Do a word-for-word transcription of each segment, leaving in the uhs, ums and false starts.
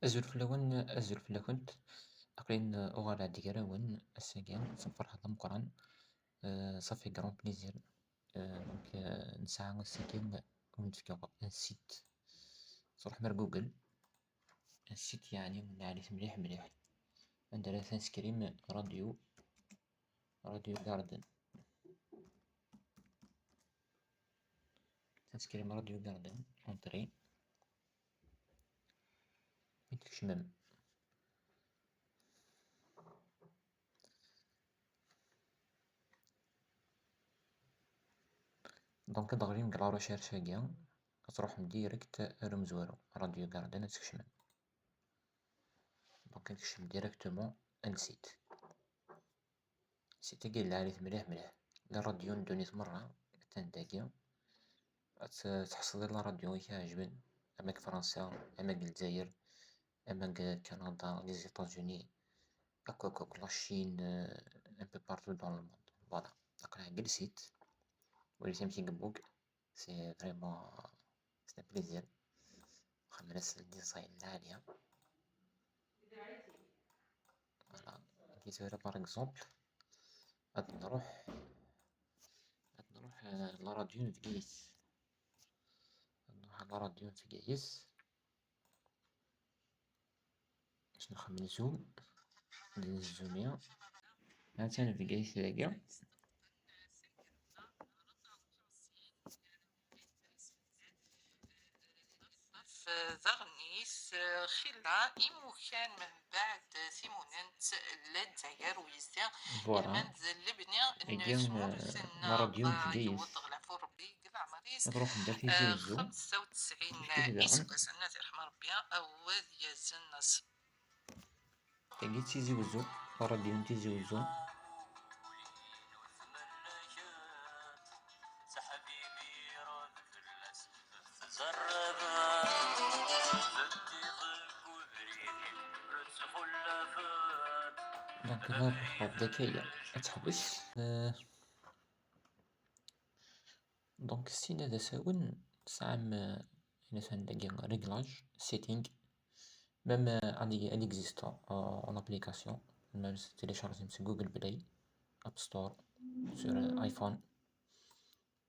Azul fell-awen, azul fell-akent. Aql-in uɣaleɣ-d gar-awen ass-agi s lferḥ d ameqqran. Euh, ça fait grand plaisir. Euh, donc, euh, nesɛa ass-agi ad wen-d-fkeɣ un site. Tṛuḥem ar Google. Un site yeɛni lɛali-t mliḥ mliḥ. Anda ara taskrim radio, Radio Garden. Taskrim Radio Garden, entrée. Mi tkecmem. Donc, ad d-ɣlim deg la recherche-agi, ad tṛuḥem direct ar umezwaru, Radio Garden, ad tkecmem. Donc, ad tkecmem directement ar le site. Site-agi lɛali-t mliḥ mliḥ. La radio n ddunit merra, attan dagi. Ad t-, tḥesleḍ la radio i k-iɛejben, ama deg Fransa, ama deg Lezzayer, ama deg Kanada, les États-Unis, akk, akk, akk, la Chine, euh, un peu partout dans le monde. Voilà. Aql-aɣ deg le site. Walit amek i yemmug. C'est vraiment, c'est un plaisir. Xemmer-as le design lɛali. Voilà. Agi tura, par exemple, ad nruḥ, ad nruḥ, euh, la radio n Bgayet. Ad nruḥ la radio n Bgayet. Ad nxemmem zoom. Ad nzumi. Ha-tt-an Bgayet dagi. Ɣef daɣen-is, xilla imukan mbeɛd timunent n Lezzayer u Yizdi, voilà, ilmend d lebni n tmurt-nneɣ, la radio n Bgayet, yewweḍ ɣer leɛfu Rebbi deg leɛmer-is, ad ruḥen ar Tizi Wezzu. Xemsa u tesɛin iseggasen, ad irḥem Rebbi, a wad yazen ass. Tagi d Tizi Wezzu, la radio n Tizi Wezzu. Donc, la radio ad teḥbes. Euh, Donc, syin ad as-awen, tesɛam, euh, atan dagi réglage, setting. Même, euh, elle, elle existe en, en application. Même si téléchargez sur Google Play, App Store, sur, euh, iPhone.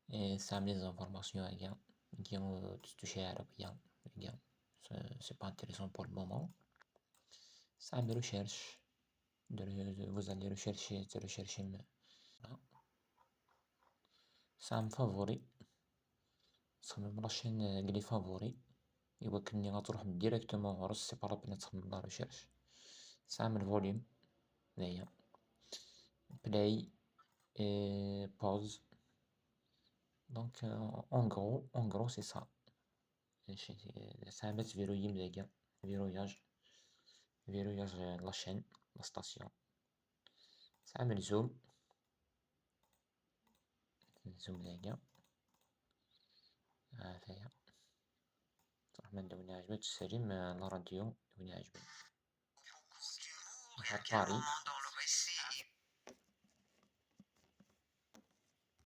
Et ça met les informations, hein, qui ont, euh, tout, tout chez Arabia, hein. C'est, c'est pas intéressant pour le moment. Ça met recherche. De re-, vous allez rechercher, de rechercher, mais, voilà. Tesɛam favori. Tesxedmem la chaîne, euh, deg les favoris. I wakken ad tṛuḥem directement ɣer-s, c'est pas la peine ad txedmem la recherche. Tesɛam le volume. Daya. Play. Et pause. Donc, euh, en gros, en gros, c'est ça. Tesɛam ad tverrouillem dagi, verrouillage, verrouillage, euh, la chaîne, la station. Tesɛam le zoom, le zoom dagi. Ah, ata-ya. Tṛuḥem anda i wen-iɛejben, ad tesrim, euh, la radio i wen-iɛejben. Ɣer Paris.